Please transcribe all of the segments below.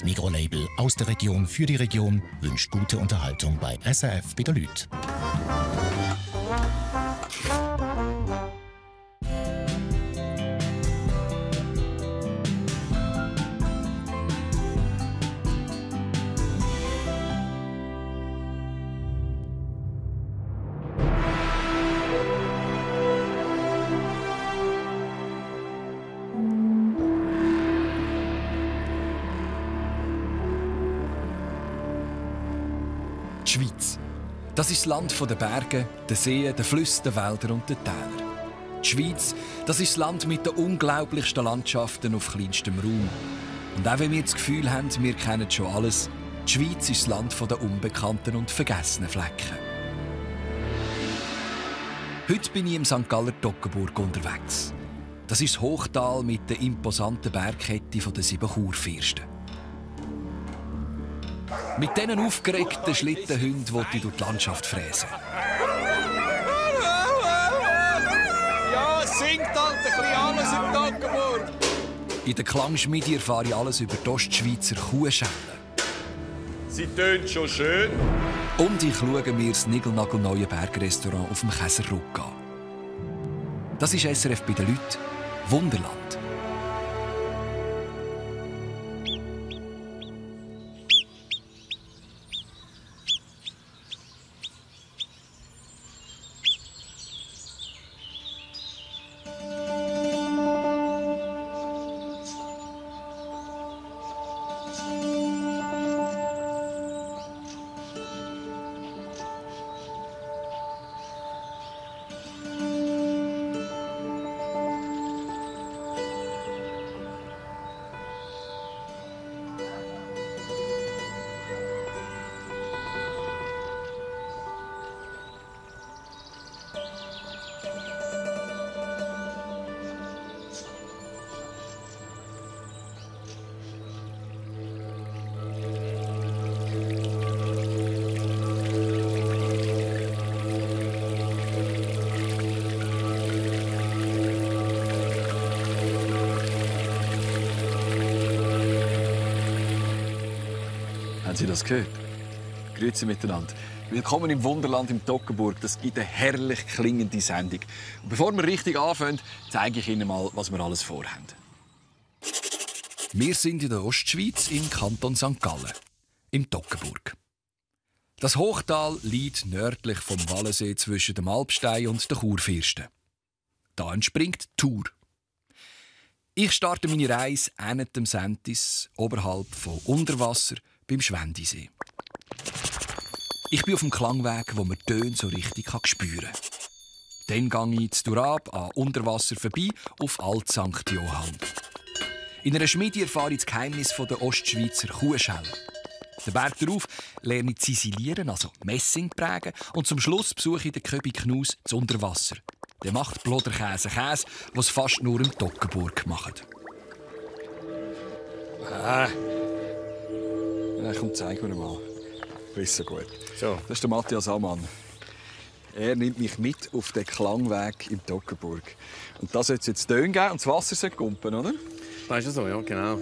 Das Mikrolabel aus der Region für die Region wünscht gute Unterhaltung bei SRF bei der Lüt. Die Schweiz. Das ist das Land der Berge, der Seen, der Flüsse, der Wälder und der Täler. Die Schweiz, das ist das Land mit den unglaublichsten Landschaften auf kleinstem Raum. Und auch wenn wir das Gefühl haben, wir kennen schon alles, die Schweiz ist das Land der unbekannten und vergessenen Flecken. Heute bin ich im St. Galler Toggenburg unterwegs. Das ist das Hochtal mit der imposanten Bergkette der 7 Churfürsten. Mit diesen aufgeregten Schlittenhunden will ich durch die Landschaft fräsen. Ja, es singt halt ein bisschen alles in Toggenburg. In der Klangschmiede erfahre ich alles über die Ostschweizer Kuhschellen. Sie tönt schon schön. Und ich schaue mir das niegelnagelneue Bergrestaurant auf dem Käserruck an. Das ist SRF bei den Leuten. Wunderland. Haben Sie das gehört? Grüezi miteinander. Willkommen im Wunderland im Toggenburg. Das gibt eine herrlich klingende Sendung. Und bevor wir richtig anfangen, zeige ich Ihnen mal, was wir alles vorhaben. Wir sind in der Ostschweiz im Kanton St. Gallen, im Toggenburg. Das Hochtal liegt nördlich vom Wallensee zwischen dem Alpstein und den Churfürsten. Da entspringt die Thur. Ich starte meine Reise hinter dem Sentis, oberhalb von Unterwasser, beim Schwendisee. Ich bin auf dem Klangweg, wo man die Töne so richtig spüren kann. Dann gehe ich zu Durab an Unterwasser vorbei auf Alt St. Johann. In einer Schmiede erfahre ich das Geheimnis der Ostschweizer Kuhschellen. Den Berg darauf lerne ich zisilieren, also Messing prägen, und zum Schluss besuche ich den Köbi Knus zu Unterwasser. Der macht Bloderkäse, Käse, was fast nur im Toggenburg macht. Ja, komm, zeig mir mal. Ist so gut. So. Das ist der Matthias Ammann. Er nimmt mich mit auf den Klangweg im Toggenburg. Und da soll es jetzt Töne geben und das Wasser soll kumpen, oder? Das ist ja so, ja, genau.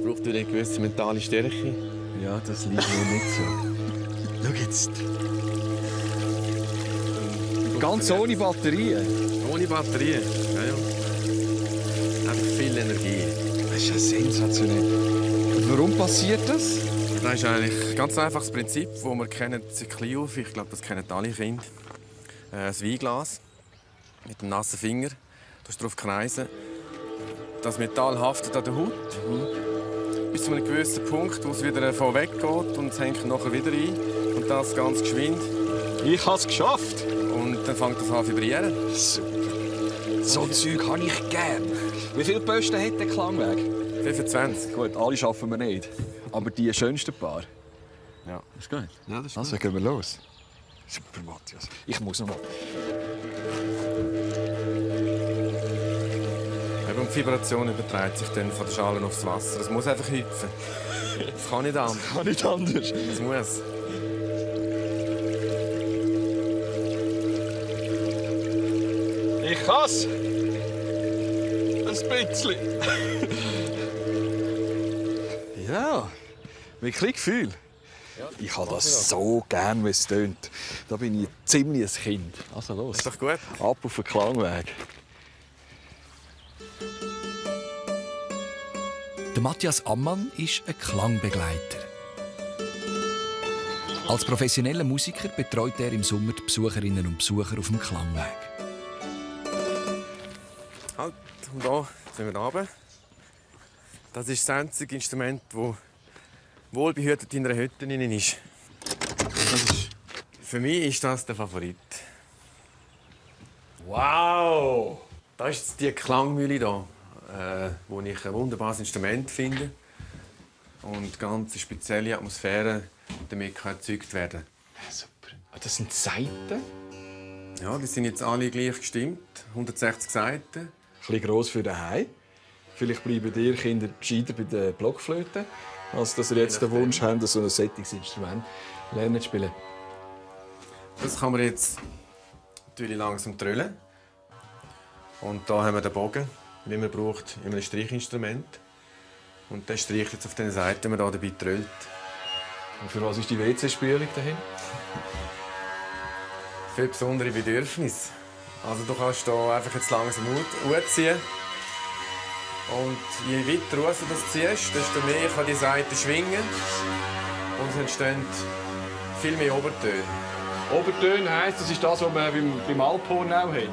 Braucht eine gewisse mentale Stärke. Ja, das liegt mir nicht so. Schau jetzt. Ganz ohne Batterien. Ohne Batterien. Ja, ja. Einfach viel Energie. Das ist ja sensationell. Und warum passiert das? Das ist eigentlich ein ganz einfaches Prinzip, das wir kennen seit klein auf. Ich glaube, das kennen alle Kinder. Das Weinglas mit dem nassen Finger. Du musst darauf kreisen. Das Metall haftet an der Haut. Bis zu einem gewissen Punkt, wo es wieder davon weggeht und es hängt nachher wieder ein. Und das ganz geschwind. Ich habe es geschafft. Und dann fängt das an zu vibrieren. Super. So Zeug habe ich gern. Wie viele Posten hat der Klangweg? 25. Gut, alle schaffen wir nicht. Aber die schönsten paar. Ja. Ist gut. Ja, das ist Also gehen wir los. Super, Matthias. Ich muss noch mal. Und die Vibration überträgt sich dann von der Schale aufs Wasser. Es muss einfach hüpfen. Es kann nicht anders. Kann nicht anders. Es muss. Ich kann's. Ein bisschen. Ja, wirklich Gefühl. Ich habe das so gern, wie es tönt. Da bin ich ziemlich ein Kind. Also los. Ist doch gut. Ab auf den Klangweg. Der Matthias Ammann ist ein Klangbegleiter. Als professioneller Musiker betreut er im Sommer die Besucherinnen und Besucher auf dem Klangweg. Halt, und da sind wir runter. Das ist das einzige Instrument, das wohlbehütet in einer Hütte ist. Für mich ist das der Favorit. Wow! Das ist jetzt die Klangmühle hier, wo ich ein wunderbares Instrument finde und ganz spezielle Atmosphäre damit erzeugt werden. Super. Das sind Saiten. Ja, die sind jetzt alle gleich gestimmt, 160 Saiten. Ein bisschen gross für daheim. Vielleicht bleiben dir Kinder gescheiter bei der Blockflöte, als dass ihr jetzt den Wunsch habt, so ein Sättigungsinstrument lernen zu spielen. Das kann man jetzt natürlich langsam trüllen. Und hier haben wir den Bogen, den man braucht in einem Streichinstrument. Und der streicht jetzt auf den Seiten, wenn man hier dabei trüllt. Und für was ist die WC-Spülung dahin? Für besondere Bedürfnisse. Also du kannst hier einfach jetzt langsam ziehen. Und je weiter raus du das ziehst, desto mehr kann die Seite schwingen. Und es entstehen viel mehr Obertöne. Obertöne heisst, das ist das, was man beim Alphorn auch hat.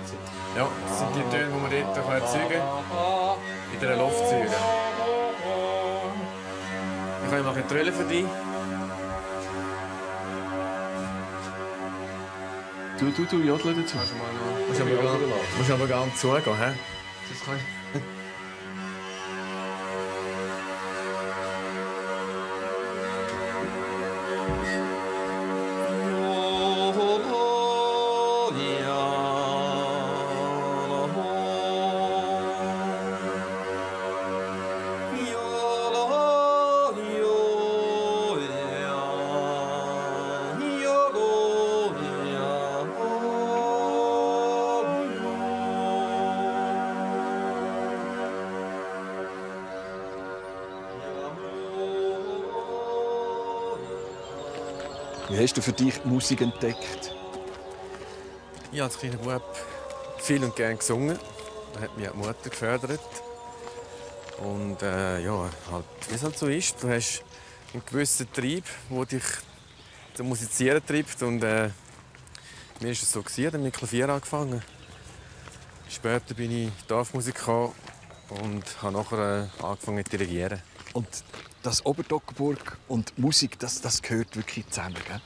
Ja, das sind die Töne, die man dort erzeugen kann. In dieser Luftzüge. Ich kann mal Trüllen für dich. Du jodeln dazu. Musst aber ganz zugehen, hä? Das kann ich. Wie hast du für dich Musik entdeckt? Ich habe als kleiner Bub viel und gerne gesungen. Da hat mich auch die Mutter gefördert. Und ja, halt, wie es halt so ist, du hast einen gewissen Trieb, der dich zum Musizieren treibt. Und mir war es so, ich habe mit Klavier angefangen. Später bin ich Dorfmusiker und habe nachher angefangen zu dirigieren. Und das Oberdockerburg und Musik, das gehört wirklich zusammen, gell?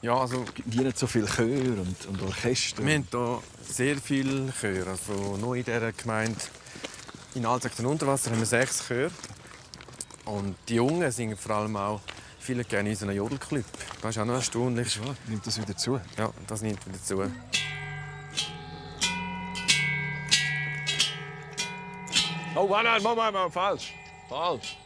Ja, also Es gibt nicht so viele Chöre und Orchester. wir haben hier sehr viele Chöre. Also nur in dieser Gemeinde in Alzegg und Unterwasser haben wir 6 Chöre. Und die Jungen singen vor allem auch viele gerne in unseren Jodelclub. Das ist auch noch erstaunlich. Ja, nimmt das wieder zu? Ja, das nimmt wieder zu. Oh, nein, Moment, falsch. Falsch.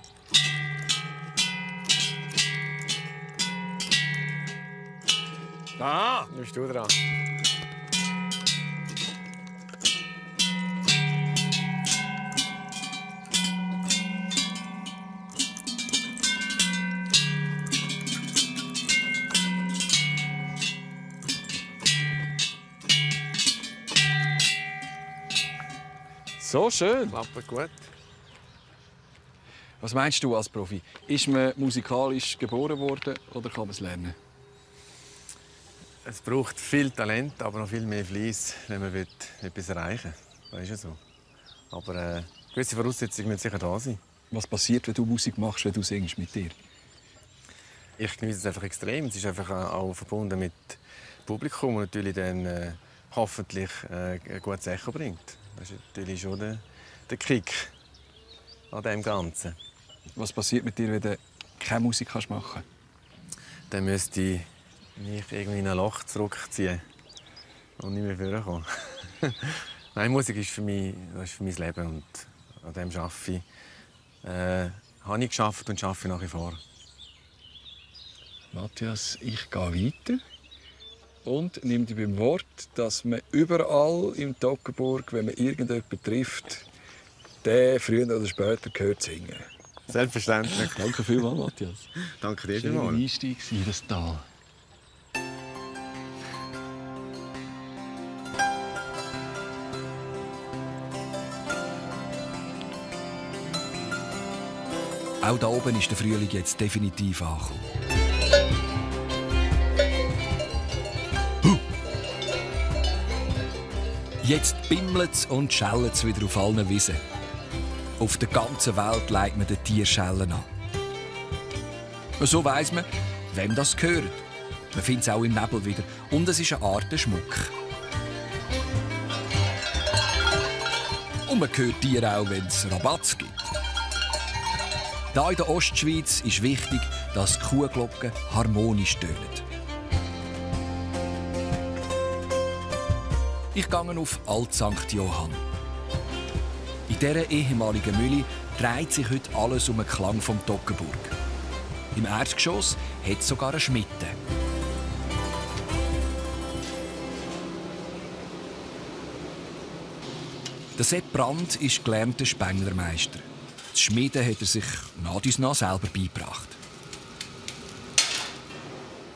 Ah, nu bist du dran. So schön. Klappt gut. Was meinst du als Profi? Ist man musikalisch geboren worden oder kann man es lernen? Es braucht viel Talent, aber noch viel mehr Fleiss, wenn man etwas erreichen will. Das ist ja so. Aber gewisse Voraussetzungen müssen sicher da sein. Was passiert, wenn du Musik machst, wenn du singst mit dir? Ich genieße es einfach extrem. Es ist einfach auch verbunden mit Publikum und natürlich dann hoffentlich ein gutes Echo bringt. Das ist natürlich schon der Kick an dem Ganzen. Was passiert mit dir, wenn du keine Musik machen kannst? Dann müsste ich mich irgendwie in ein Loch zurückziehen und nicht mehr vorkommen. Nein, Musik ist für mich, das ist für mein Leben und an dem arbeite ich. Habe ich geschafft und arbeite nach wie vor. Matthias, ich gehe weiter und nehme dich beim Wort, dass man überall im Toggenburg, wenn man irgendjemanden trifft, der früher oder später gehört singen. Selbstverständlich. Danke vielmals, Matthias. Danke dir Schöner vielmals. Einstieg in das Tal. Auch da oben ist der Frühling jetzt definitiv angekommen. Jetzt bimmelt und schellt wieder auf allen Wiesen. Auf der ganzen Welt legt man den Tierschellen an. Und so weiss man, wem das gehört. Man findet es auch im Nebel wieder. Und es ist eine Art Schmuck. Und man hört Tiere auch, wenn es Rabatz gibt. Hier in der Ostschweiz ist wichtig, dass die Kuhglocken harmonisch tönen. Ich gehe auf Alt St. Johann. In dieser ehemaligen Mühle dreht sich heute alles um den Klang vom Toggenburg. Im Erdgeschoss hat es sogar eine Schmiede. Der Sepp Brandt ist gelernter Spenglermeister. Das Schmieden hat er sich nach und nach selber beigebracht.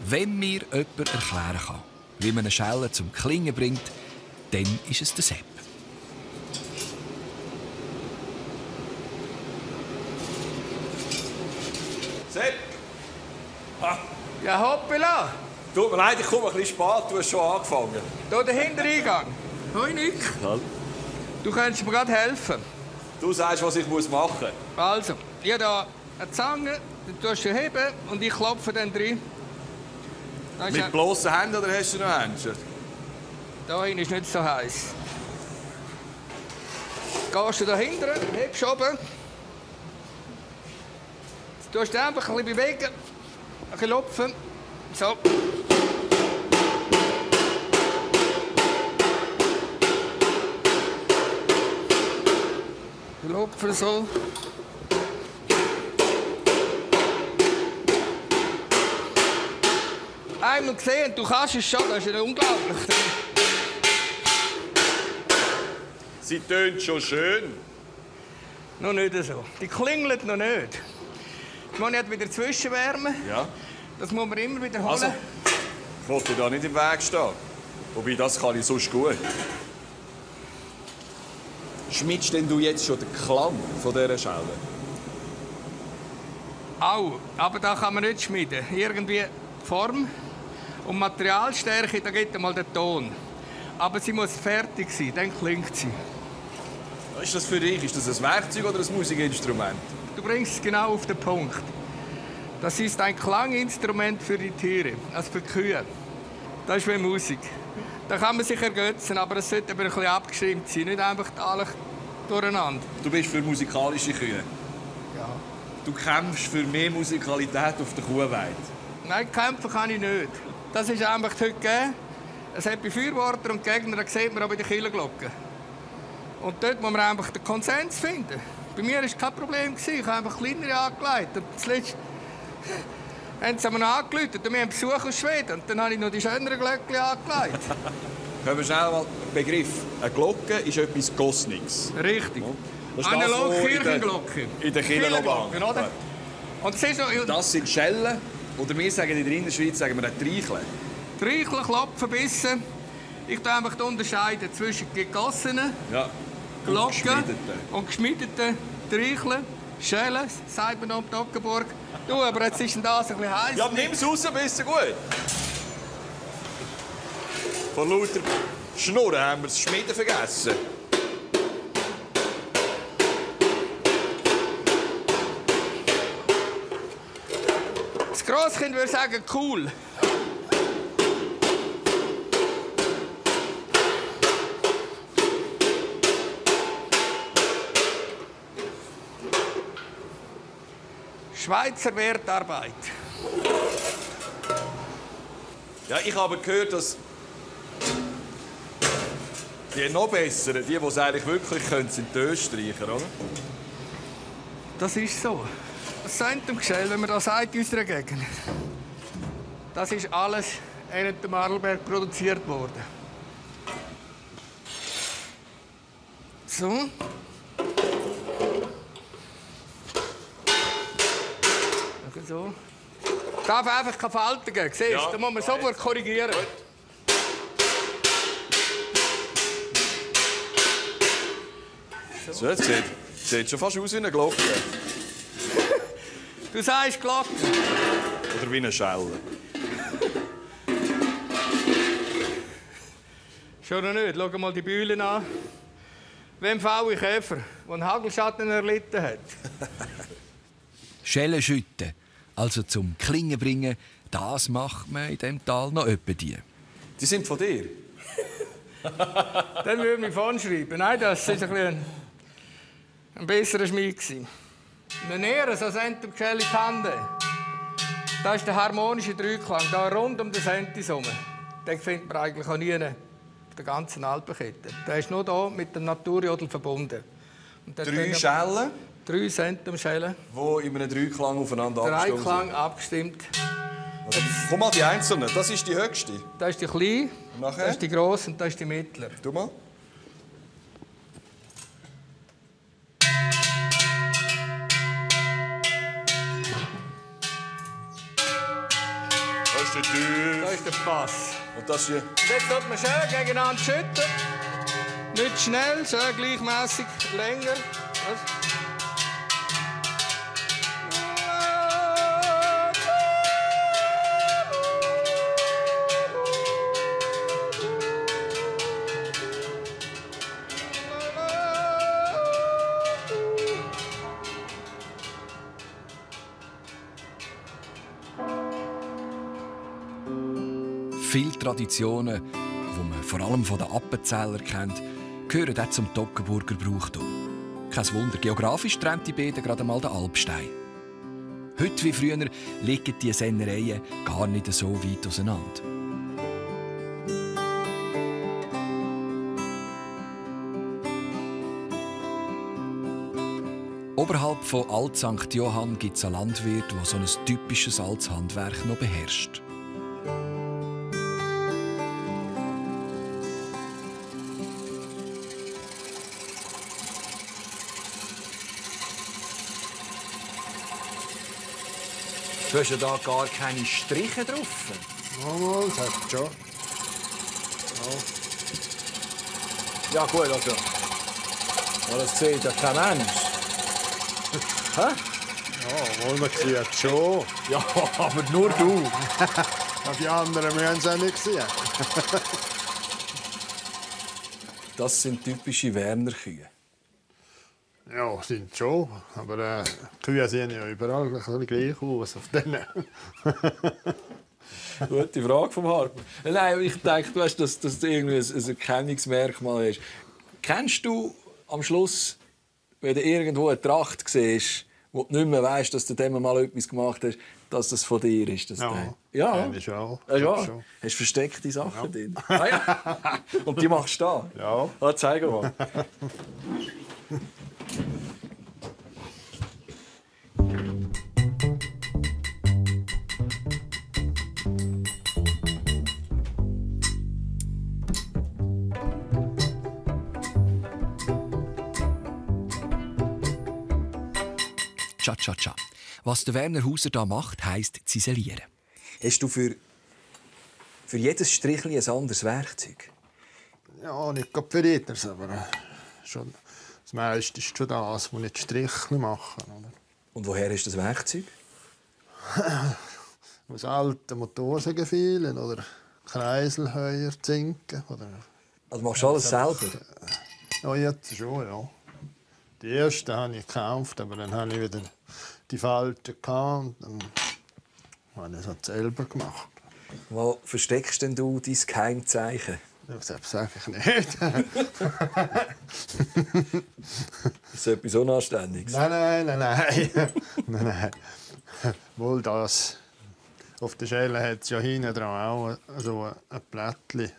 Wenn mir jemand erklären kann, wie man eine Schelle zum Klingen bringt, dann ist es der Sepp. Sepp! Ha. Ja, hoppala! Tut mir leid, ich komme ein bisschen spät, du hast schon angefangen. Hier der Hintereingang. Hoi, Nick. Hallo. Du könntest mir gerade helfen. Du sagst, was ich machen muss. Also, ich habe hier eine Zange, die tust du heben und ich klopfe dann drin. Da Mit bloßen Händen oder hast du noch Händchen? Da hinten ist nicht so heiß. Gehst du da hinten, hebst oben. Jetzt tust du einfach ein bisschen bewegen, ein bisschen lupfen. So. Lupfen so. Einmal gesehen, du kannst es schon, das ist ja unglaublich. Sie tönt schon schön. Noch nicht so. Die klingelt noch nicht. Jetzt muss ich jetzt wieder zwischenwärmen. Ja. Das muss man immer wiederholen. Also, ich wollte dir da nicht im Weg stehen. Wobei, das kann ich sonst gut. Schmiedest denn du jetzt schon den Klang von dieser Schelle? Au, aber da kann man nicht schmieden. Irgendwie die Form und Materialstärke, da geht einmal der Ton. Aber sie muss fertig sein, dann klingt sie. Was ist das für dich? Ist das ein Werkzeug oder ein Musikinstrument? Du bringst es genau auf den Punkt. Das ist ein Klanginstrument für die Tiere, also für die Kühe. Das ist wie Musik. Da kann man sich ergötzen, aber es sollte aber ein bisschen abgestimmt sein, nicht einfach alle durcheinander. Du bist für musikalische Kühe. Ja. Du kämpfst für mehr Musikalität auf der Kuhweide. Nein, kämpfen kann ich nicht. Das ist einfach heute gegeben. Es hat Befürworter und Gegner, das sieht man auch bei den Kirchenglocken. Und dort muss man einfach den Konsens finden. Bei mir war es kein Problem. Ich habe einfach kleinere angelegt. Und zuletzt haben sie mir noch angerufen. Wir haben Besuch aus Schweden. Und dann habe ich noch die schöneren Glöckchen angelegt. Können wir schnell mal Begriff. Eine Glocke ist etwas Gossniges. Richtig. Das ist Analog das, was Kirchenglocke. in der Kirche noch hängt. oder? Und es ist noch... Das sind Schellen. Oder wir sagen in der Innerschweiz sagen wir Treicheln. Treicheln, Klopfen, Bissen. Ich unterscheide einfach zwischen gegossenen Ja. Glocken und geschmiedeten Treicheln, Schellen, sagt man noch im Toggenburg. Du, aber jetzt ist das ein bisschen heiß. Ja, nimm es raus, ein bisschen gut. Von lauter Schnurren haben wir das Schmieden vergessen. Das Grosskind würde sagen, cool. Schweizer Wertarbeit. Ja, ich habe gehört, dass die noch besseren, die es eigentlich wirklich können, sind die Österreicher, oder? Das ist so. Das Centumgestell, wenn man das sagt in unserer Gegend, das ist alles in dem Marlberg produziert worden. So. So. Darf einfach keine Falten geben, siehst du? Ja. Da muss man sofort korrigieren. So, jetzt sieht schon fast aus wie eine Glocke. Du sagst Glocke. Oder wie eine Schelle. Schon noch nicht. Schau mal die Bühlen an. Wem faule ich Käfer, der einen Hagelschatten erlitten hat? Schellen schütten, also zum Klingen bringen, das macht man in diesem Tal noch öppe die. Die sind von dir? Dann würde ich mich vorne schreiben. Nein, das war ein besserer Schmied. Eine Nähe, so Sentum Celli Tande. Das ist der harmonische Dreiklang, da rund um den Sentis herum. Den findet man eigentlich auch nie auf der ganzen Alpenkette. Der ist nur hier mit dem Naturjodel verbunden. Und 3 Schellen, 3 Sentumschellen. die in einem Dreiklang aufeinander abgestimmt Dreiklang abgestimmt. sind. Komm mal, die einzelnen. Das ist die höchste. Das ist die kleine, Und nachher? das ist die grosse und das ist die mittlere. Tu mal. Das ist der Tür. Das ist der Pass. Und das hier. Und jetzt tut man schön gegeneinander schütten. Nicht schnell, schön gleichmäßig, länger. Das. Viele Traditionen, die man vor allem von den Appenzellern kennt, gehören auch zum Toggenburger Brauchtum. Kein Wunder, geografisch trennt die beiden gerade einmal den Alpstein. Heute wie früher liegen die Sennereien gar nicht so weit auseinander. Oberhalb von Alt St. Johann gibt es einen Landwirt, der so ein typisches altes Handwerk noch beherrscht. Du hast ja da gar keine Striche drauf. Mal, das hat schon. Ja gut, also. Aber das sieht ja kein Mensch. Hä? Ja, wohl, man sieht schon. Ja, aber nur du. Die anderen müssen es auch nicht sehen. Das sind typische Werner-Kühe. Ja, sind schon. Aber Kühe sehen ja überall gleich aus. Auf denen. Gute Frage vom Hartmann. Nein, ich denke, du hast, dass du irgendwie ein Erkennungsmerkmal hast. Kennst du am Schluss, wenn du irgendwo eine Tracht siehst, wo du nicht mehr weißt, dass du dem mal etwas gemacht hast, dass das von dir ist? Dass Ja, ist auch. Ja. Schon. Hast du versteckte Sachen drin? Ah, ja. Und die machst du da? Ja. Ah, zeig mal. Cha-cha-cha. Was der Werner Hauser da macht, heisst ziselieren. Hast du für jedes Strichli ein anderes Werkzeug? Ja, nicht gerade für jedes, aber schon, das meiste ist schon das, was nicht Strichchen machen. Oder? Und woher ist das Werkzeug? Aus alten Motorsägenfilen oder Kreiselheuer, Zinken. Oder... Also machst du alles selber? Ja, jetzt schon, ja. Die ersten habe ich gekauft, aber dann habe ich wieder die falschen gehabt und dann habe ich es selber gemacht. Wo versteckst denn du dein Geheimzeichen? Das sage ich nicht. Ist das etwas Unanständiges? Nein. Wohl das. Auf der Schelle hat es ja hinten dran auch so ein Blättchen.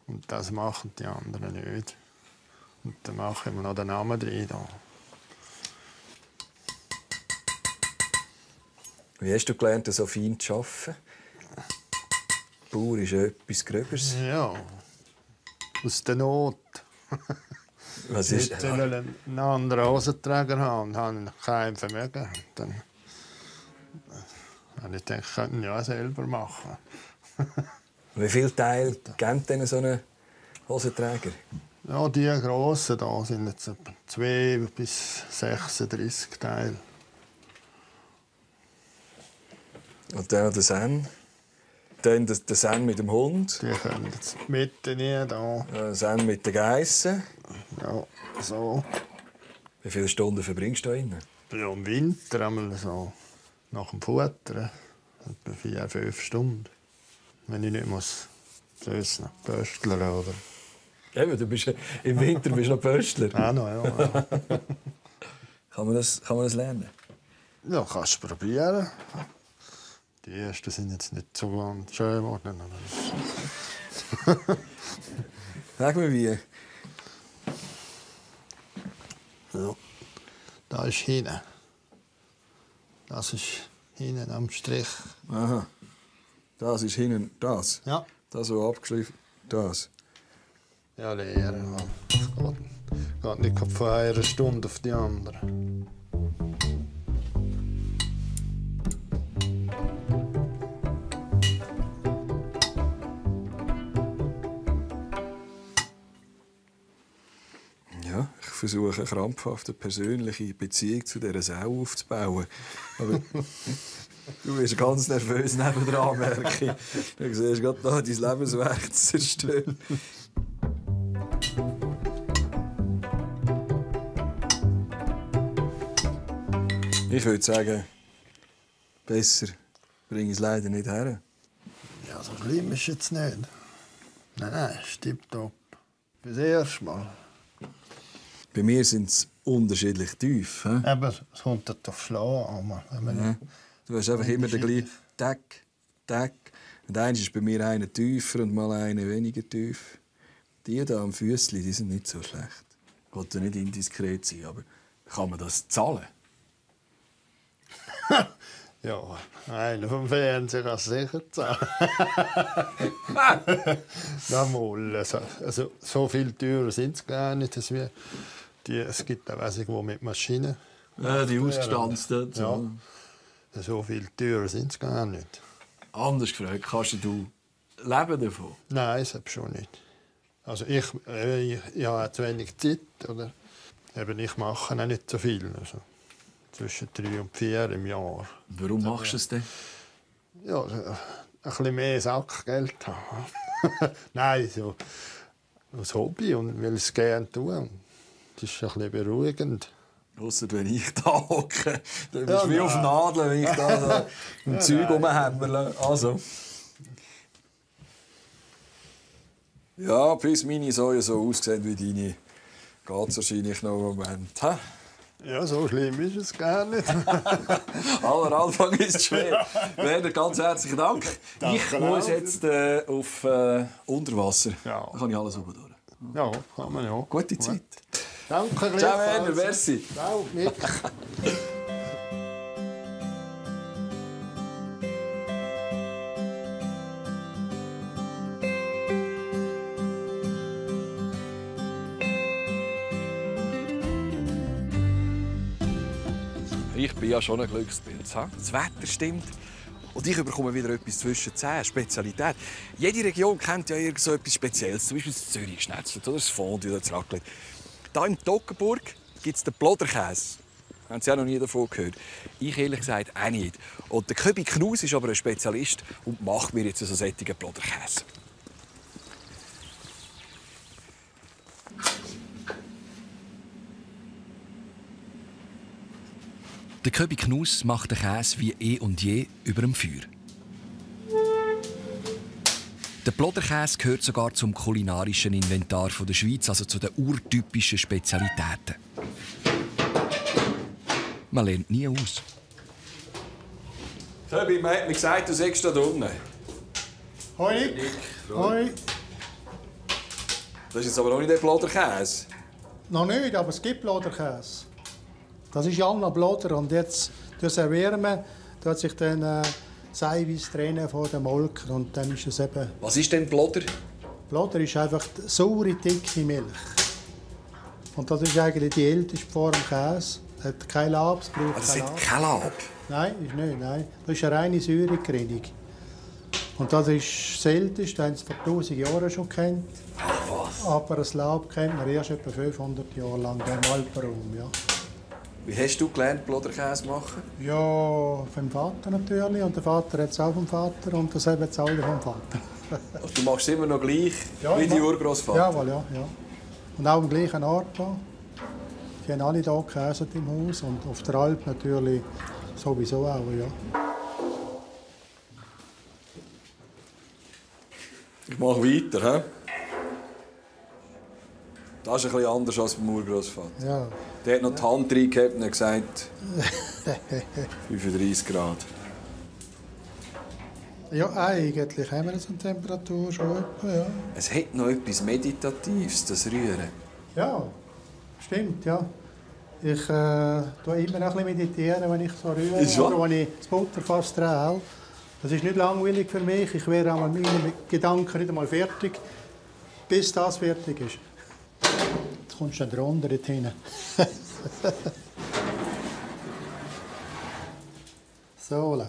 Und das machen die anderen nicht. Und dann machen wir noch den Namen drin. Da. Wie hast du gelernt, so fein zu arbeiten? Bauer ist etwas Gröberes. Ja, aus der Not. Was ist Ich wollte einen anderen Hosenträger haben und hatte kein Vermögen. Dann Und ich denke, ich könnte ihn ja auch selber machen. Wie viel Teil gibt denn so einen Hosenträger? Ja, die grossen hier sind jetzt etwa 2 bis 36 Teile. Und dann der Sen. Dann der Sen mit dem Hund. Die können jetzt die Mitte nie da. Der Sen mit den Geissen. Ja, so. Wie viele Stunden verbringst du da drin? Ja, im Winter einmal so nach dem Futtern. Etwa 4-5 Stunden. Wenn ich nicht muss noch pösteln oder... Eben, im Winter bist du noch Pöstler. Auch noch, ja. Kann man das lernen? Ja, kannst du probieren. Die ersten sind jetzt nicht so ganz schön geworden. Sag mir wie. Ja, da ist hinten. Das ist hinten am Strich. Aha. Das ist hinten das. Ja. Das, was abgeschliffen das. Ja, leer. Es geht nicht von einer Stunde auf die andere. Ja, ich versuche eine krampfhafte persönliche Beziehung zu dieser Sau aufzubauen. Aber du bist ganz nervös nebendran, merke ich. Du siehst gerade da dein Lebenswerk zu zerstören. Ich würde sagen, besser bringe ich es leider nicht her. Ja, so schlimm ist es jetzt nicht. Nein, ist tipptopp. Fürs erste Mal. Bei mir sind es unterschiedlich tief. He? Aber es kommt auf Schlagen an. Ja. Du hast einfach immer den gleichen Tack, Tack. Und eins ist bei mir einer tiefer und mal einer weniger tief. Die hier am Füssli, die sind nicht so schlecht. Ich wollte nicht indiskret sein, aber kann man das zahlen? Ja, einer vom Fernsehen kann es sicher zahlen. Also, so viel teurer sind es gar nicht. Es gibt auch welche, die mit Maschinen. Ja, die ausgestanzten. Ja. So viel teurer sind es gar nicht. Anders gefragt, kannst du leben davon? Nein, das schon nicht. Also ich habe zu wenig Zeit. Oder? Eben, ich mache auch nicht so viel. Also zwischen 3 und 4 im Jahr. Warum machst du es denn? Ja, ein bisschen mehr Sackgeld haben. Nein, so als Hobby und will es gerne tun. Das ist ein bisschen beruhigend. Ausser wenn ich da hocke, dann bist du wie auf Nadeln, wenn ich da im Zeug rumhämmerle. Also. Ja, bis meine Säue so aussehen wie deine, geht es wahrscheinlich noch einen Moment. Ha? Ja, so schlimm ist es gar nicht. Aller Anfang ist schwer. Werner, ganz herzlichen Dank. Ich muss jetzt auf Unterwasser. Ja. Da kann ich alles oben durch. Ja, kann man ja. Gute Zeit. Danke, Ciao, Werner, merci. Ciao, Nick. Ich bin ja schon ein Glückspilz. Das Wetter stimmt. Und ich bekomme wieder etwas zwischen 10, Spezialität. Jede Region kennt ja irgend so etwas Spezielles. Zum Beispiel das Zürich Schnetzlett oder das Fondue oder das Raclette. Hier in Toggenburg gibt es den Plodderkäse. Haben Sie auch noch nie davon gehört? Ich ehrlich gesagt auch nicht. Und der Köbi Knus ist aber ein Spezialist und macht mir jetzt so sättigen Plodderkäse. Der Köbi Knus macht den Käse wie eh und je über dem Feuer. Der Plodderkäse gehört sogar zum kulinarischen Inventar der Schweiz, also zu den urtypischen Spezialitäten. Man lernt nie aus. Köbi, man hat mir gesagt, du sägst da unten. Hoi. Hoi. Das ist jetzt aber noch nicht der Plodderkäse. Noch nicht, aber es gibt Plodderkäse. Das ist Janna Plodder und jetzt servieren wir, tut sich dann das Eiweiß trennen von dem Molken und dann ist es eben... Was ist denn Plodder? Plodder ist einfach saure, dicke Milch. Und das ist eigentlich die älteste Form Käse. Es hat kein Lab, es braucht Das kein sind Lab. kein Lab. Nein, ist nicht. Nein. Das ist eine reine Säuregerinnung. Und das ist das Älteste, haben sie vor 1000 Jahren schon kennt. Was? Aber das Laub kennt man erst etwa 500 Jahre lang im Alpenraum. Ja. Wie hast du gelernt, Plotterkäse zu machen? Ja, vom Vater natürlich. Und der Vater hat es auch vom Vater und das haben jetzt alle vom Vater. Also, du machst es immer noch gleich Ja, wie dein Urgroßvater? Jawohl, ja, ja. Und auch am gleichen Ort hier. Die haben alle hier gekäset im Haus und auf der Alp natürlich sowieso auch, ja. Ich mache weiter. He? Das ist ein bisschen anders als beim Urgroßvater. Ja. Der hat noch die Hand reingehabt und hat gesagt, 35 Grad. Ja, eigentlich haben wir so eine Temperatur schon etwa, ja. Es hat noch etwas Meditatives, das Rühren. Ja, stimmt, ja. Ich tue immer ein bisschen meditieren, wenn ich so rühre Ist wahr? oder wenn ich das Butterfass drehe. Das ist nicht langweilig für mich. Ich wäre auch mit meinen Gedanken nicht einmal fertig, bis das fertig ist. Jetzt kommst du dann drunter dort hinten. So.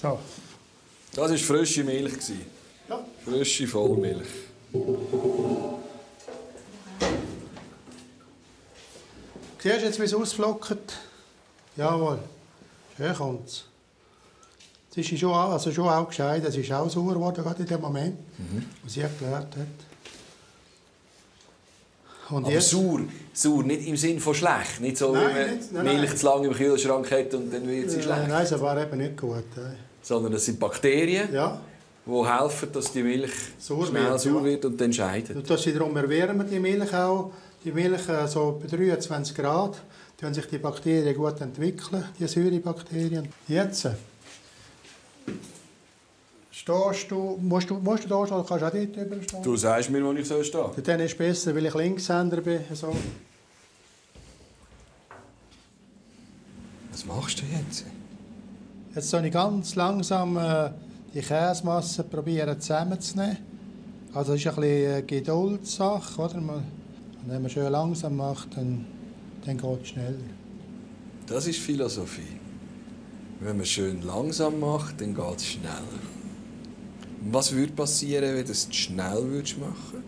So. Das war frische Milch. Ja. Frische Vollmilch. Siehst du jetzt, wie es ausflockt? Jawohl. Schön kommt es. Es ist schon auch gescheit. Es ist auch sauer geworden, gerade in dem Moment, wo sie erklärt hat. Und Aber sauer, nicht im Sinn von schlecht. Nicht so, Nein, wie man nicht, nein, Milch nein. zu lange im Kühlschrank hat und dann wird sie schlecht. Nein, das war eben nicht gut. Sondern es sind Bakterien, Ja. die helfen, dass die Milch Sauer schnell wird, sauer ja. wird und dann scheidet. Und dass sie darum erwärmen, die Milch auch. Die Milch so bei 23 Grad, dann sich die Bakterien gut entwickeln, die Säurebakterien. Jetzt stehst du, musst du da stehen oder kannst du auch dort drüber stehen? Du sagst mir, wo ich stehe. Dann ist es besser, weil ich Linkshänder bin. So. Was machst du jetzt? Jetzt soll ich ganz langsam die Käsemasse probieren zusammenzunehmen. Also das ist ein bisschen eine Geduldssache, oder? Und wenn man schön langsam macht, dann geht es schneller. Das ist Philosophie. Wenn man schön langsam macht, dann geht es schneller. Was würde passieren, wenn du es zu schnell machen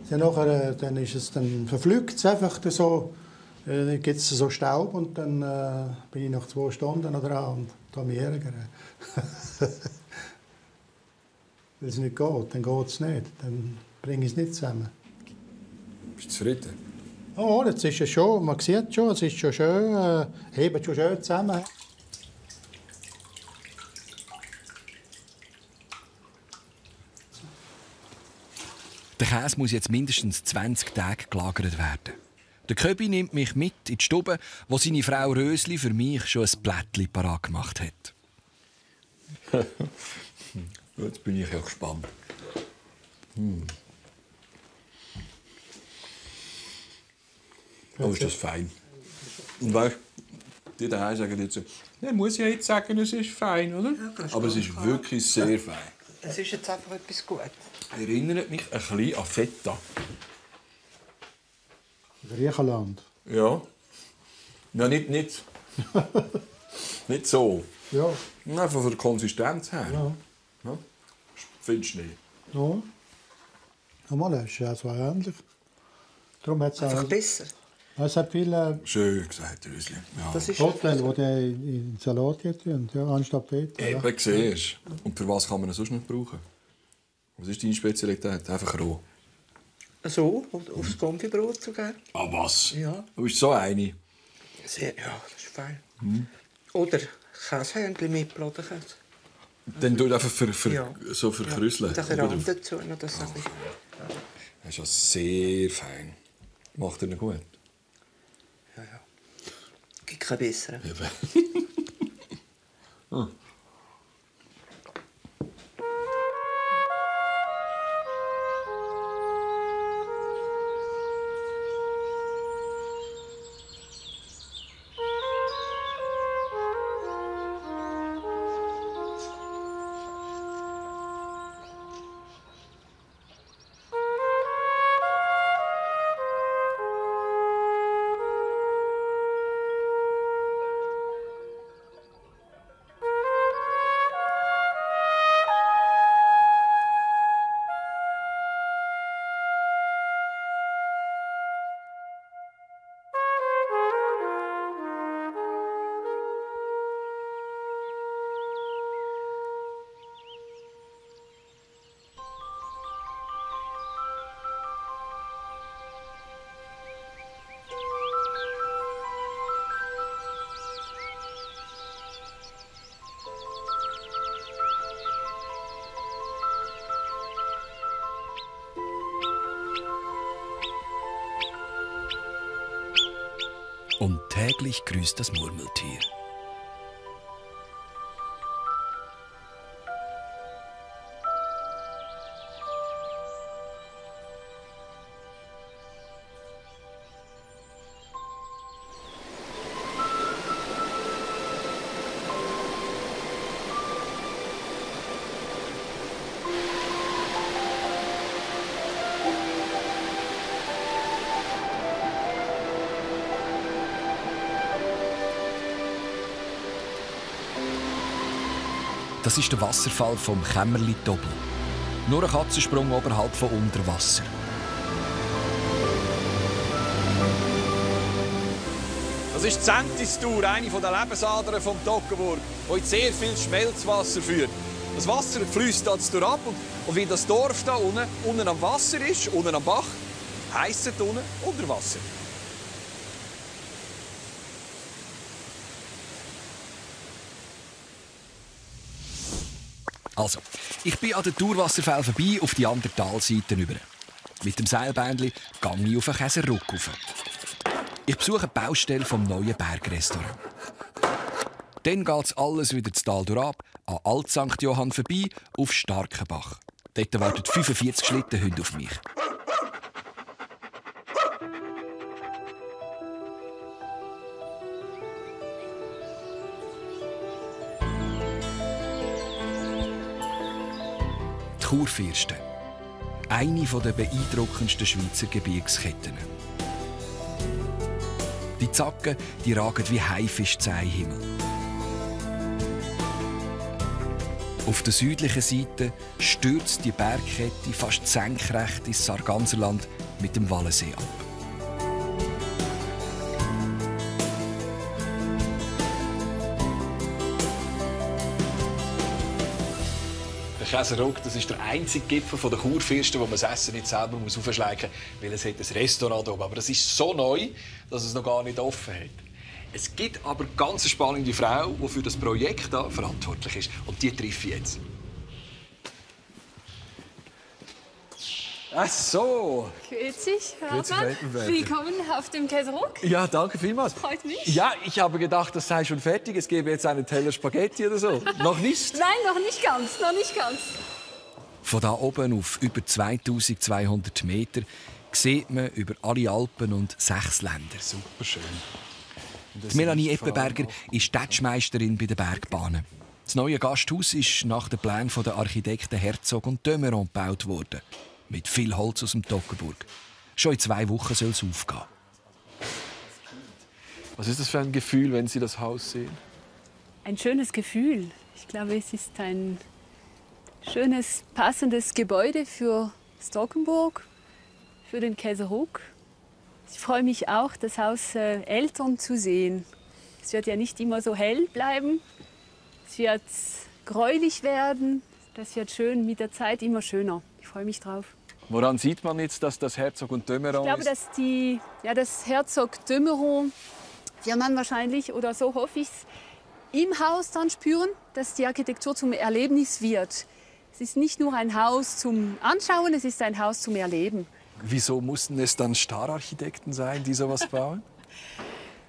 würdest? Dann ist es dann verflügt es einfach so, gibt es so Staub und dann bin ich nach 2 Stunden noch dran und kann mich ärgern. Weil es nicht geht, dann geht es nicht, dann bringe ich es nicht zusammen. Bist du zufrieden? Oh, jetzt ist es schon, man sieht schon, es ist schon schön, hebt schon schön zusammen. Der Käse muss jetzt mindestens 20 Tage gelagert werden. Der Köbi nimmt mich mit in die Stube, wo seine Frau Rösli für mich schon ein Plättchen parat gemacht hat. Jetzt bin ich ja gespannt. Oh, ist das fein. Und weißt du, die daheim sagen jetzt so, ja, muss ja jetzt sagen, es ist fein, oder? Ja, aber es ist wirklich sehr fein. Es ist jetzt einfach etwas Gutes. Erinnert mich ein bisschen an Feta. Griechenland. Ja. Ja, nicht, nicht so. Ja. Einfach von der Konsistenz her. Ja. Ja. Findest du nicht? Ja. Nochmal, es ist ja so ähnlich. Darum hat es Einfach auch... besser. Es hat viele Schön gesagt, Rösli. Ja. Das ist Hotels, die in den Salat tun, ja, anstatt Feta. Ja. Eben, siehst du. Und für was kann man ihn sonst noch brauchen? Was ist deine Spezialität? Einfach roh. so, aufs Konfibrot sogar. Ah, was? Ja. Du bist so eine. Sehr, ja, das ist fein. Oder Käsehändchen mit Bladenkäse. Dann tut einfach Ja. so verkrüseln. Ja. Und ein Rand dazu. Noch das ein bisschen. Das ist ja sehr fein. Macht er gut? Ja, ja. Gibt keinen besseren. Eben. Und täglich grüßt das Murmeltier. Das ist der Wasserfall vom Kämmerli-Tobel. Nur ein Katzensprung oberhalb von Unterwasser. Das ist die Sentis-Tour, eine der Lebensadern vom Toggenburg, die in sehr viel Schmelzwasser führt. Das Wasser fließt jetzt ab und wie das Dorf da unten am Wasser ist, unten am Bach, heisst es unten unter Wasser. Also, ich bin an den Thurwasserfällen vorbei auf die andere Talseite rüber. Mit dem Seilbändli gehe ich auf den Käserruck rauf. Ich besuche die Baustelle vom neuen Bergrestaurant. Dann geht alles wieder das Tal durchab, an Alt St. Johann vorbei, auf Starkenbach. Dort warten 45 Schlittenhunde auf mich. Die Churfirsten. Eine der beeindruckendsten Schweizer Gebirgsketten. Die Zacken die ragen wie Haifisch zum Himmel. Auf der südlichen Seite stürzt die Bergkette fast senkrecht ins Sarganserland mit dem Wallensee ab. Der Käserruck, das ist der einzige Gipfel der Churfirsten, wo man das Essen nicht selber aufschleichen muss, weil es hat ein Restaurant oben. Aber das ist so neu, dass es noch gar nicht offen hat. Es gibt aber eine ganz spannende Frau, die für das Projekt hier verantwortlich ist. Und die treffe ich jetzt. Ach so. Grüezi, Herr Grüezi, Hartmann. Weltenberger. Willkommen auf dem Käserruck. Ja, danke vielmals. Freut mich. Ja, ich habe gedacht, das sei schon fertig. Es gäbe jetzt einen Teller Spaghetti oder so. Noch nicht? Nein, noch nicht ganz, noch nicht ganz. Von da oben auf über 2200 Meter sieht man über alle Alpen und 6 Länder. Super schön. Die Melanie Eppenberger ist Städtmeisterin bei den Bergbahnen. Das neue Gasthaus ist nach den Plänen der Architekten Herzog und de Meuron gebaut worden. Mit viel Holz aus dem Toggenburg. Schon in 2 Wochen soll es aufgehen. Was ist das für ein Gefühl, wenn Sie das Haus sehen? Ein schönes Gefühl. Ich glaube, es ist ein schönes, passendes Gebäude für Stockenburg, für den Käserruck. Ich freue mich auch, das Haus Eltern zu sehen. Es wird ja nicht immer so hell bleiben. Es wird gräulich werden. Das wird schön, mit der Zeit immer schöner. Ich freue mich drauf. Woran sieht man jetzt, dass das Herzog und de Meuron Ich glaube, dass das Herzog de Meuron wird man wahrscheinlich, oder so hoffe ich es, im Haus dann spüren, dass die Architektur zum Erlebnis wird. Es ist nicht nur ein Haus zum Anschauen, es ist ein Haus zum Erleben. Wieso mussten es dann Star-Architekten sein, die sowas bauen?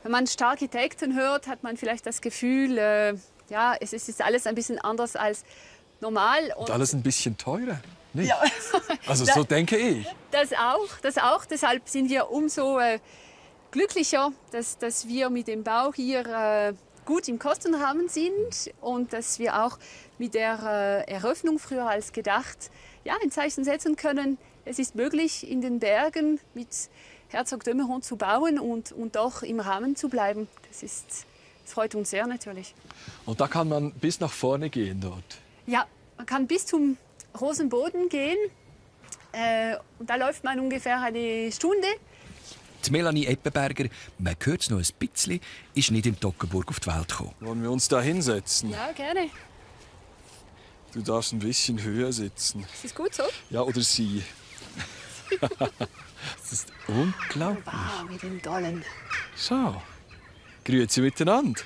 Wenn man Star-Architekten hört, hat man vielleicht das Gefühl, es ist alles ein bisschen anders als normal. Und alles ein bisschen teurer? Nicht? Ja. Also so denke ich. Das auch. Deshalb sind wir umso glücklicher, dass wir mit dem Bau hier gut im Kostenrahmen sind und dass wir auch mit der Eröffnung früher als gedacht ein Zeichen setzen können. Es ist möglich, in den Bergen mit Herzog de Meuron zu bauen und doch im Rahmen zu bleiben. Das freut uns sehr natürlich. Und da kann man bis nach vorne gehen dort? Ja, man kann bis zum Rosenboden gehen. Und da läuft man ungefähr eine Stunde. Die Melanie Eppenberger, man hört es noch ein bisschen, ist nicht im Toggenburg auf die Welt gekommen. Wollen wir uns da hinsetzen? Ja, gerne. Du darfst ein bisschen höher sitzen. Ist das gut so? Ja, oder sie. Das ist unglaublich. Wow, mit dem Dollen. So, grüezi miteinander.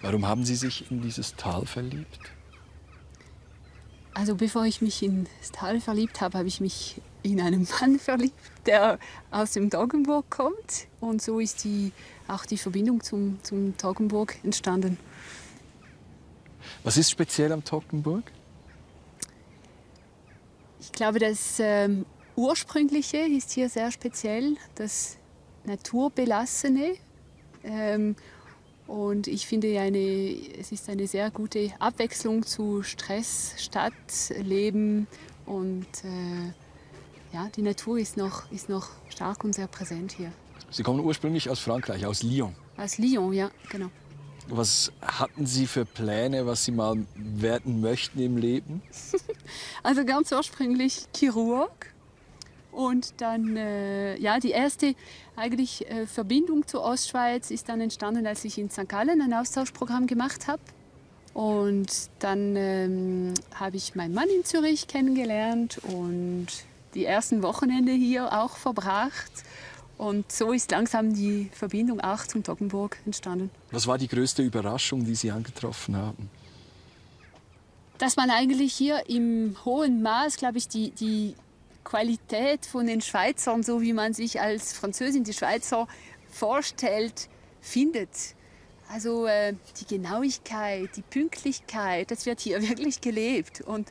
Warum haben Sie sich in dieses Tal verliebt? Also bevor ich mich in das Tal verliebt habe, habe ich mich in einen Mann verliebt, der aus dem Toggenburg kommt. Und so ist auch die Verbindung zum Toggenburg entstanden. Was ist speziell am Toggenburg? Ich glaube, das Ursprüngliche ist hier sehr speziell, das Naturbelassene. Und ich finde, es ist eine sehr gute Abwechslung zu Stress, Stadtleben. Und die Natur ist noch stark und sehr präsent hier. Sie kommen ursprünglich aus Frankreich, aus Lyon. Aus Lyon, ja, genau. Was hatten Sie für Pläne, was Sie mal werden möchten im Leben? Also ganz ursprünglich Chirurg. Und dann, die erste Verbindung zur Ostschweiz ist dann entstanden, als ich in St. Gallen ein Austauschprogramm gemacht habe. Und dann habe ich meinen Mann in Zürich kennengelernt und die ersten Wochenende hier auch verbracht. Und so ist langsam die Verbindung auch zum Toggenburg entstanden. Was war die größte Überraschung, die Sie angetroffen haben? Dass man eigentlich hier im hohen Maß, glaube ich, die Qualität von den Schweizern, so wie man sich als Französin die Schweizer vorstellt, findet. Also die Genauigkeit, die Pünktlichkeit, das wird hier wirklich gelebt. Und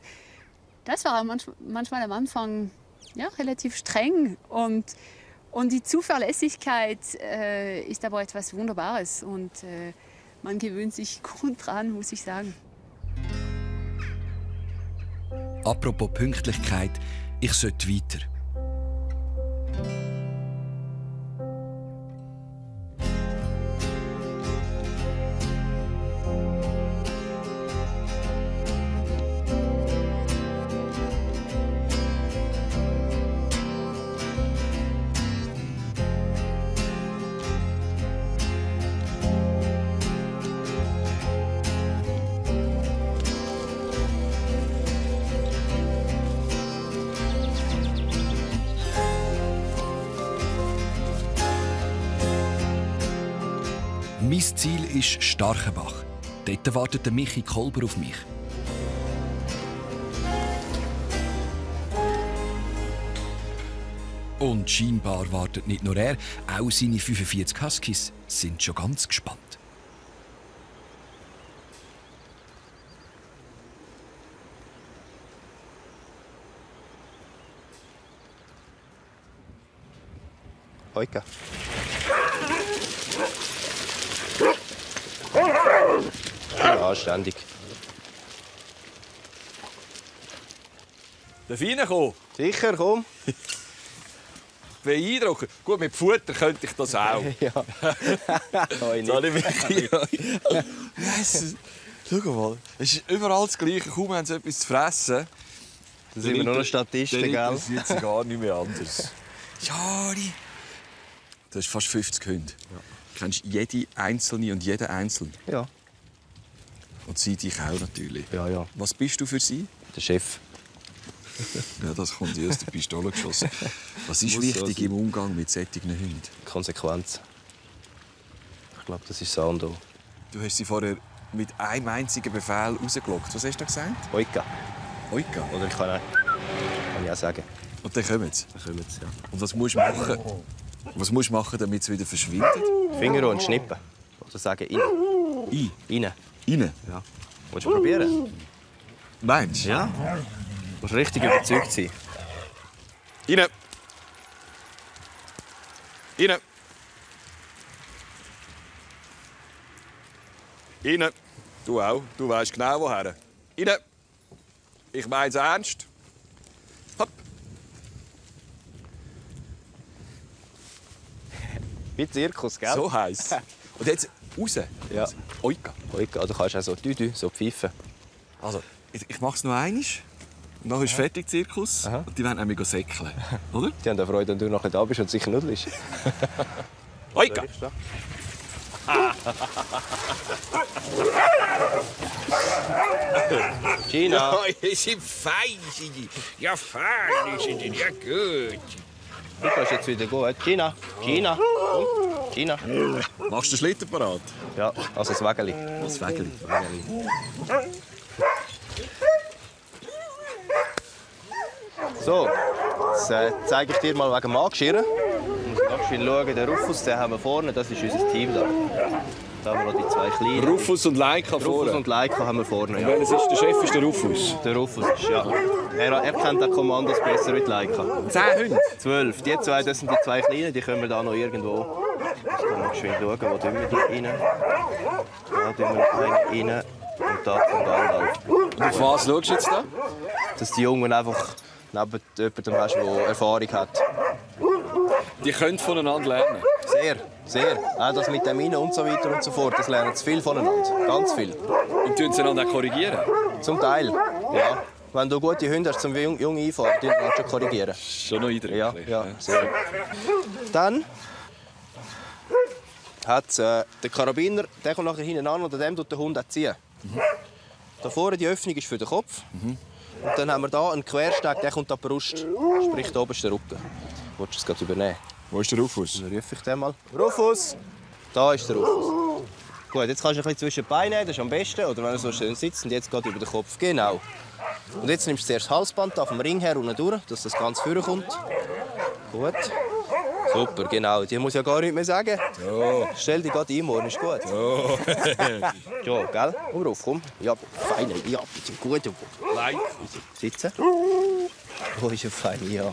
das war manchmal am Anfang relativ streng. Und die Zuverlässigkeit ist aber etwas Wunderbares. Und man gewöhnt sich gut dran, muss ich sagen. Apropos Pünktlichkeit, ich sollte weiter. Mein Ziel ist Starkenbach. Dort wartet Michi Kolber auf mich. Und scheinbar wartet nicht nur er, auch seine 45 Huskies sind schon ganz gespannt. Oika. Ja, anständig. Darf ich reinkommen? Sicher, komm. Beeindruckend. Gut, mit Futter könnte ich das auch. Ja. Soll ich mich? Yes. Schau mal, es ist überall das Gleiche. Kaum haben sie etwas zu fressen. Da sind wir nur noch Statisten, gell? Das ist jetzt gar nicht mehr anders. Jari! Du hast fast 50 Hunde. Ja. Du kennst jede Einzelne und jeden Einzelnen. Ja. Und sie dich auch natürlich. Ja, ja. Was bist du für sie? Der Chef. Ja, das kommt aus der Pistole geschossen. Was ist wichtig im Umgang mit solchen Hunden? Konsequenz. Ich glaube, das ist das A und O. Du hast sie vorher mit einem einzigen Befehl rausgelockt. Was hast du gesagt? Oika. Oika? Oder ich kann ich auch sagen. Und dann kommen sie? Dann kommen sie, ja. Und was musst du machen? Was musst du machen, damit sie wieder verschwinden? Finger und schnippen. Oder sagen, rein. Rein? Rein? Ja. Willst du probieren? Meinst du? Ja. Du musst richtig überzeugt sein. Rein! Rein! Rein! Du auch. Du weißt genau, woher. Rein! Ich meine es ernst. Hopp! Wie Zirkus, gell? So heiß. Und jetzt raus. Ja. Oika. Oika. Oder kannst du auch so Tütü, so pfeifen. Also, ich mache es noch einmal. Und dann ist fertig, Zirkus. Aha. Und die wollen nämlich säckeln. Oder? Die haben Freude, wenn du nachher da bist und sicher nudelst. Oika! Gina! Ja, ihr seid fein, sind die. Ja, fein sind die. Ja, gut. Du kannst jetzt wieder gehen. Gina! Gina! Komm. Gina! Machst du den Schlitten parat? Ja, also das Wägeli. Das Wägeli. So, jetzt zeige ich dir mal wegen dem Angeschirr. Du musst schnell schauen, den Rufus, den haben wir vorne, das ist unser Team da. Da haben wir noch die zwei kleinen. Rufus und Laika vorne? Rufus und Laika haben wir vorne, ja. Welches ist der Chef? Ist der Rufus? Der Rufus ist, ja. Er kennt die Kommandos besser als Laika. 10 Hunde? 12. Die zwei, das sind die zwei kleinen, die können wir da noch irgendwo. Jetzt können wir schnell schauen, wo tun wir die rein. Da tun wir noch einen rein. Und da kommt Gandalf. Und auf was schaust du jetzt da? Dass die Jungen einfach neben jemandem hast, der Erfahrung hat. Die können voneinander lernen? Sehr, sehr. Auch das mit den Minen und so weiter und so fort, das lernen sie viel voneinander. Ganz viel. Und tun sie einander auch korrigieren? Zum Teil, ja. Wenn du gute Hunde hast zum jungen Einfahren, dann kannst du schon korrigieren. Schon noch eindrücklich. Ja, sehr. Dann hat der Karabiner, der kommt nachher hinten an und an dem tut der Hund auch ziehen. Da vorne die Öffnung ist für den Kopf. Und dann haben wir hier einen Quersteg, der kommt an die Brust, sprich der oberste Rücken. Willst du es gerade übernehmen? Wo ist der Rufus? Dann rufe ich den mal. Rufus! Da ist der Rufus. Gut, jetzt kannst du ein bisschen zwischen die Beine nehmen, das ist am besten. Oder wenn er so schön sitzt und jetzt geht über den Kopf. Genau. Und jetzt nimmst du zuerst das Halsband auf dem Ring her und durch, dass das ganz vorkommt. Gut. Super, genau. Die muss ja gar nichts mehr sagen. Ja. Stell dich gerade ein, morgen ist gut. Ja. Ja, gell? Komm rauf, komm. Ja, fein. Ja, bitte gut. Like. Sitzen. Oh, ist ja fein, ja. Ein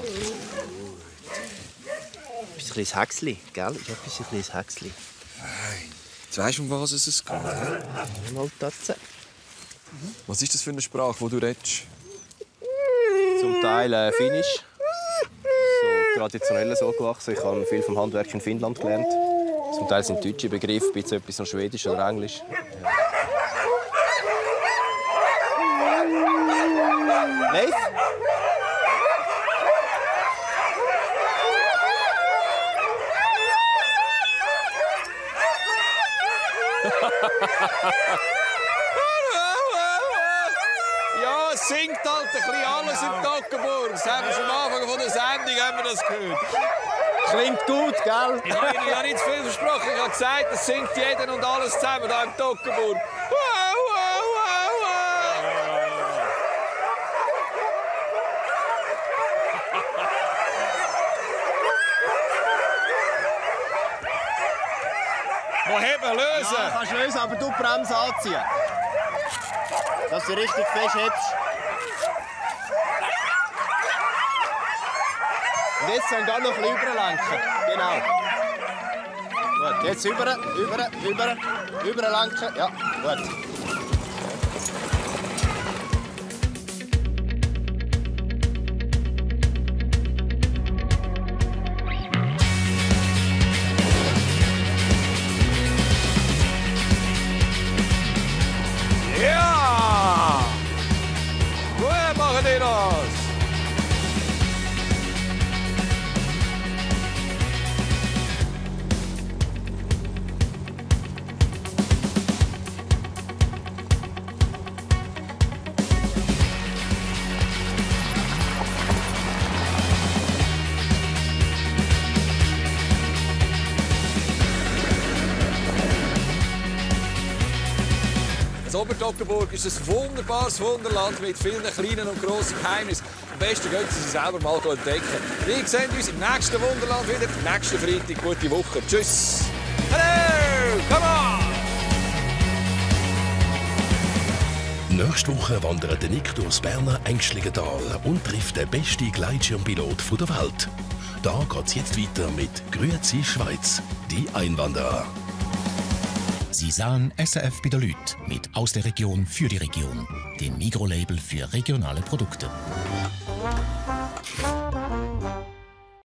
bisschen Häcksli, gell? Ja, ein bisschen Häcksli. Jetzt weisst du, um was es geht. Mal Tatze. Was ist das für eine Sprache, die du redest? Zum Teil Finnisch. So traditionell so gewachsen. Ich habe viel vom Handwerk in Finnland gelernt. Zum Teil sind deutsche Begriffe, ein bisschen etwas Schwedisch oder Englisch. Leif? Ja, es singt halt ein bisschen alles in Toggenburg. Das haben wir schon am Anfang von der Sendung haben wir das gehört. Klingt gut, gell? Ich habe nicht zu viel versprochen. Ich habe gesagt, es singt jeder und alles zusammen hier im Toggenburg. Wo heben, lösen? Ja, kannst lösen, aber du die Bremse anziehen. Dass du richtig fest hebst. Und jetzt dann noch ein bisschen überlenken. Genau. Gut, jetzt überlenken. Ja, gut. Ja! Woher machen die das? Das Obertoggenburg ist ein wunderbares Wunderland mit vielen kleinen und grossen Geheimnissen. Am besten gehen Sie selber mal entdecken. Wir sehen uns im nächsten Wunderland wieder, nächsten Freitag. Gute Woche. Tschüss. Hallo, come on! Nächste Woche wandert Nick durchs Berner Engstligental und trifft den besten Gleitschirmpilot der Welt. Da geht's jetzt weiter mit Grüezi Schweiz, die Einwanderer. Sie sahen SRF bei den Leuten mit «Aus der Region für die Region», dem Migros-Label für regionale Produkte.